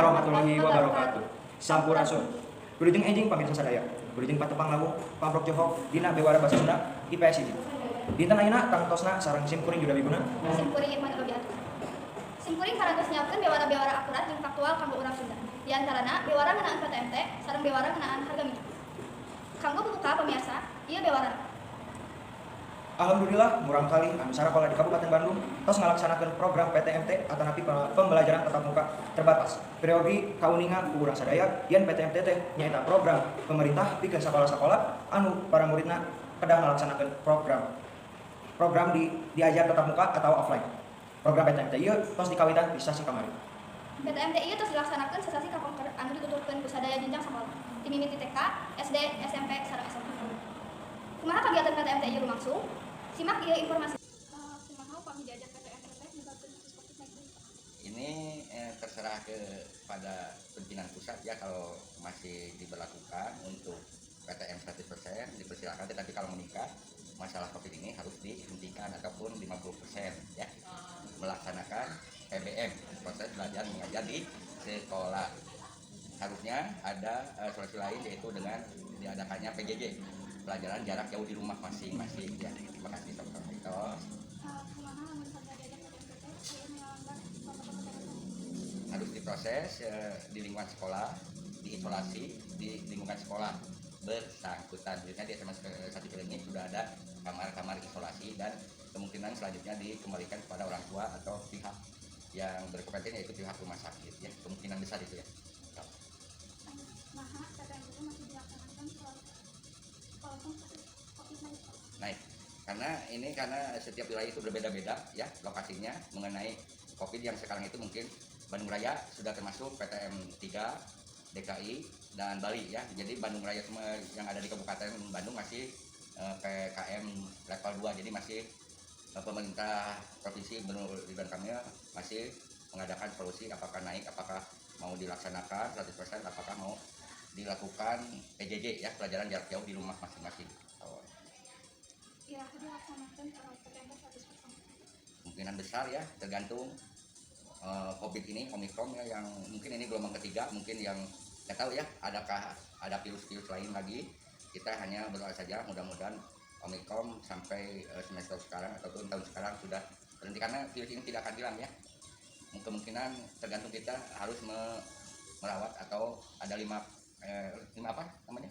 Warahmatullahi wabarakatuh. Sampurasun. Wilujeng enjing pamirsa sadaya. Wilujeng patepang lawuh pamrok johok dina bewara basa Sunda IPS 1. Dinten ayeuna tangtosna sareng sim kuring Yuda Wiguna. Sim kuring Irman Robiatun. Sim kuring parantos nyiapkeun bewara-bewara akurat jeung faktual kanggo urang Sunda. Di antarana bewara ngeunaan PTMT sareng bewara ngeunaan harga minyak. Kanggo pembuka pemirsa, ieu bewara. Alhamdulillah murangkalih anu sarakola di Kabupaten Bandung tos ngalaksanakeun program PTMT atanapi pembelajaran tatap muka terbatas. Peryogi kauninga ku urang sadaya yen PTMT teh nyaeta program pemerintah pikeun sakola-sakola anu para muridna kedah ngalaksanakeun program program di diajar tatap muka atau offline. Program PTMT ieu tos dikawitan di sasi kamari. PTMT ieu tos dilaksanakeun sasasi kapengker anu dituturkeun ku sadaya jenjang sakola. Dimimiti TK, SD, SMP, sareng SMA. Kumaha kagiatan PTMT ieu lumangsung? Simak ieu informasi. Kumaha upami diajar PTMT teh nyebabkeun kasus Covid naik deui? Ini terserah kepada pimpinan pusat ya, kalau masih diberlakukan untuk PTM 100% dipersilakan, tetapi kalau meningkat masalah Covid ini harus dihentikan ataupun 50% ya, melaksanakan PBM, proses belajar mengajar di sekolah. Harusnya ada solusi lain, yaitu dengan diadakannya PJJ, pelajaran jarak jauh di rumah masing-masing ya. Terima kasih, Dr. Ito. Kumaha lamun sampai diajar PTMT teh ieu melanggar protokol kesehatan? Harus diproses di lingkungan sekolah, diisolasi di lingkungan sekolah bersangkutan. Biasanya di SMA 1 Cileunyi sudah ada kamar-kamar isolasi dan kemungkinan selanjutnya dikembalikan kepada orang tua atau pihak yang berkompetensi, yaitu pihak rumah sakit ya, kemungkinan besar itu ya. Naha PTMT masih dilaksanakan walaupun kasus Covid naik? Naik karena ini, karena setiap wilayah itu berbeda-beda ya lokasinya mengenai Covid yang sekarang itu. Mungkin Bandung Raya sudah termasuk PTM 3, DKI dan Bali ya. Jadi Bandung Raya semua yang ada di Kabupaten Bandung masih PKM level 2, jadi masih pemerintah provinsi Gubernur Ridwan Kamil masih mengadakan solusi apakah naik, apakah mau dilaksanakan 100%, apakah mau dilakukan PJJ ya, pelajaran jarak jauh di rumah masing-masing. Oh. Ya, dilaksanakan PTMT 100%. Kemungkinan besar ya, tergantung COVID ini, Omicron ya, yang mungkin ini gelombang ketiga, mungkin yang nggak tahu ya adakah ada virus-virus lain lagi. Kita hanya berdoa saja mudah-mudahan Omicron sampai semester sekarang ataupun tahun sekarang sudah berhenti, karena virus ini tidak akan hilang ya. Kemungkinan tergantung kita harus merawat atau ada lima apa namanya,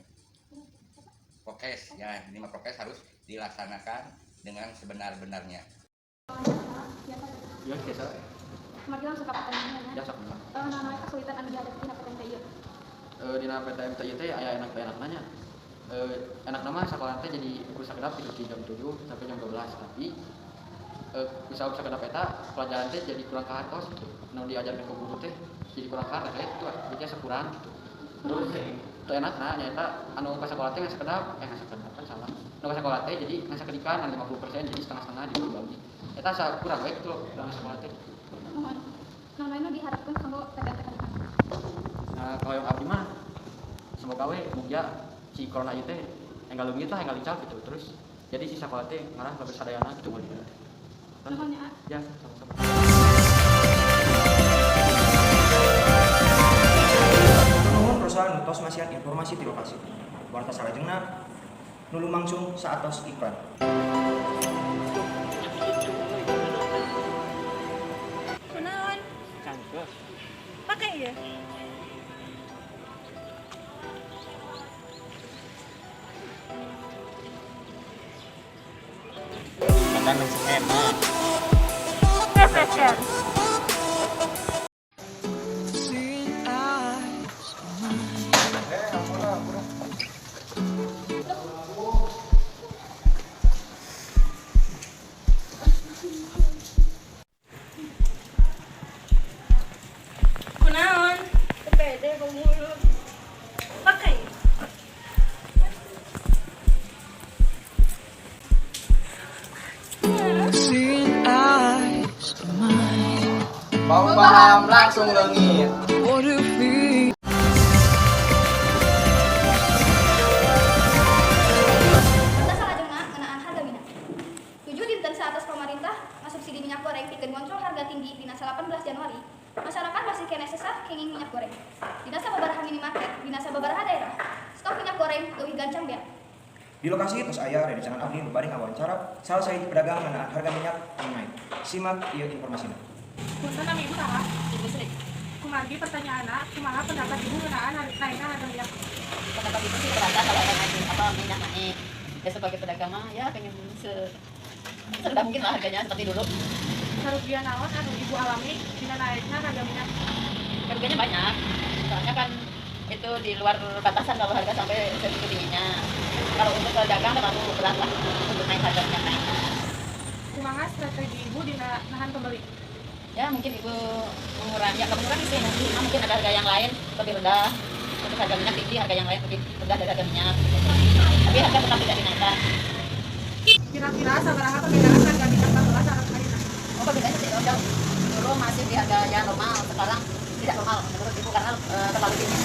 prokes ya, lima prokes harus dilaksanakan dengan sebenar-benarnya. Ya, biasa. Kemarin langsung ke pertanyaannya. Ya, sok. Naon kesulitan anu dihadapi dina PTMT ieu? Dina PTMT ieu teh aya enak teh enak nanya. Enakna mah sekolah teh jadi ku sakedap gitu di jam 7 sampai jam 12, tapi bisa sakedap eta pelajaran teh jadi kurang kahartos gitu. Nu diajarkeun ke guru teh jadi kurang kahartos kayak gitu, jadi asa kurang gitu. Terus teu enakna nyaeta anu ka sekolah teh ngan sakedap, ngan sakedap kan salah. Nu ka sekolah teh jadi ngan sakedikan ngan 50%, jadi setengah-setengah dibagi. Eta asa kurang we gitu kurang sekolah teh. Mohon. Naon wae nu diharapkeun kanggo PTMT ka depan? Nah, kalau yang abdi mah semoga we mugia si corona ieu teh enggal leungit lah, enggal lincah gitu. Terus jadi si sekolah teh ngarah lebih sadayana gitu mun. Nuhun ya. Ya, sama-sama. Nuhun perusahaan nu tos masihan informasi ti lokasi. Warta salajengna nu lumangsung saatos iklan. Kunaon? Pakai ya? Makan langsung enak. Efisien. Seeing eyes of mine. Kunaon? Pede mulu. Pakai. Seeing eyes of mine. Mau paham langsung leungit. What do you feel? Warta salajengna ngeunaan harga minyak. 7 dinten saatos pemerintah ngasubsidi minyak goreng pikeun ngontrol harga tinggi dina 18 Januari. Masyarakat masih keneh sesah kenging minyak goreng. Dina sababaraha minimarket, dina sababaraha daerah, stok minyak goreng leuwih gancang beak. Di lokasi tos aya rerencangan abdi nu bade ngawawancara salah sahiji pedagang ngeunaan harga minyak anu naik. Simak ieu informasina. Punten, nami Ibu saha? Ibu Sri. Kumargi pertanyaanna, kumaha pendapat Ibu ngeunaan naikna harga minyak? Pendapat Ibu sih keberatan kalau ada naik apa minyak naik. Ya sebagai pedagang mah ya pengen serendah mungkin lah harganya seperti dulu. Karugian naon anu Ibu alami dina naikna harga minyak? Kerugiannya banyak. Soalnya kan itu di luar batasan kalau harga sampai segitu tingginya. Kalau untuk pedagang terlalu berat lah untuk naik harga minyak naik. Kumaha strategi Ibu dina nahan pembeli? Ya mungkin Ibu mengurangi, ya nggak mengurangi sih nanti mungkin ada harga yang lain lebih rendah. Untuk harga minyak tinggi, harga yang lain lebih rendah dari harga minyak. Tapi harga tetap tidak dinaikkan. Kira-kira sabaraha perbedaan harga minyak baheula sareng ayeuna? Oh, perbedaannya tidak jauh. Dulu masih di harga yang normal, sekarang tidak normal menurut Ibu karena terlalu tinggi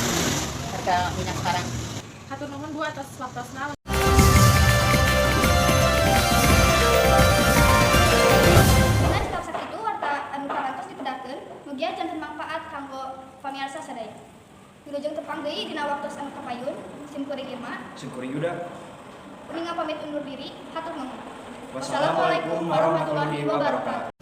harga minyak sekarang. Hatur nuhun, Bu, atas waktosna. Dina cekap sakitu warta anu parantos dipedhakeun, mugia janten mangpaat kanggo pamiarsa sadaya. Wilujeng tepang deui dina waktos anu kapayun, sim kuring Irma, Sim kuring Yuda. uninga pamit undur diri, hatur nuhun. Wassalamualaikum warahmatullahi wabarakatuh.